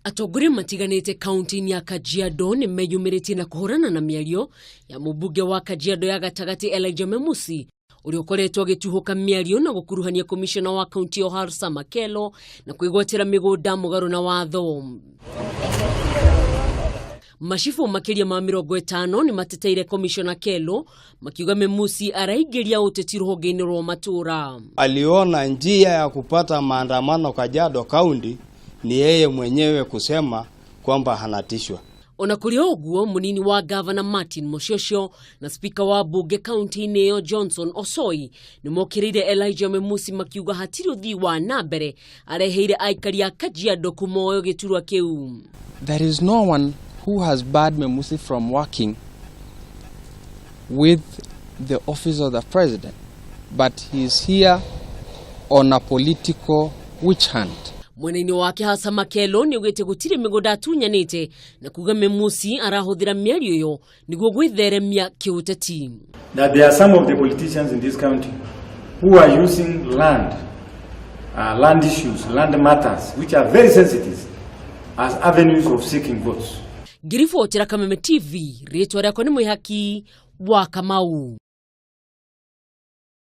Atongoria matiganĩte kaunti-inĩ ya Kajiado nĩ meyumĩrĩtie na kũhũrana na mĩario ya mũmbunge wa Kajiado ya gatagatĩ Elijah Memusi, ũrĩa ũkoretwo agĩtuhũka mĩario na gũkuruhania komishona wa kaunti ĩyo Harsa Makelo na kwĩgwatĩra mĩgũnda mũgarũ na watho. Macibũ makĩria ma 50 nĩ mateteire komishona Kelo, makiuga Memusi araingĩria ũteti rũhonge-inĩ rwa matũũra. Aliona njia ya kupata maandamano Kajiado County ni yeye mwenyewe kusema kwamba anatishwa. Ona kũrĩ ũguo, mũnini wa gavana Martin Moshosho na spika wa mbunge kaunti-inĩ ĩyo Johnson Osoi nĩ mokĩrĩire Elijah Memusi, makiuga hatirĩ ũthii wa na mbere areheire aikari a Kajiado kumoyo gĩturwa kĩu. There is no one who has barred Memusi from working with the office of the president, but he is here on a political witch hunt. Mwena-inĩ wake, Hasa Makelo nĩ augĩte gũtirĩ mĩgũnda atunyanĩte na kuga Memusi arahũthĩra mĩario ĩyo nĩguo gwĩtheremia kĩũteti. That there are some of the politicians in this county who are using land issues, land matters, which are very sensitive, as avenues of seeking votes. Ngĩribotera Kameme TV, rĩtwa rĩakwa nĩ Mwĩhaki wa Kamau.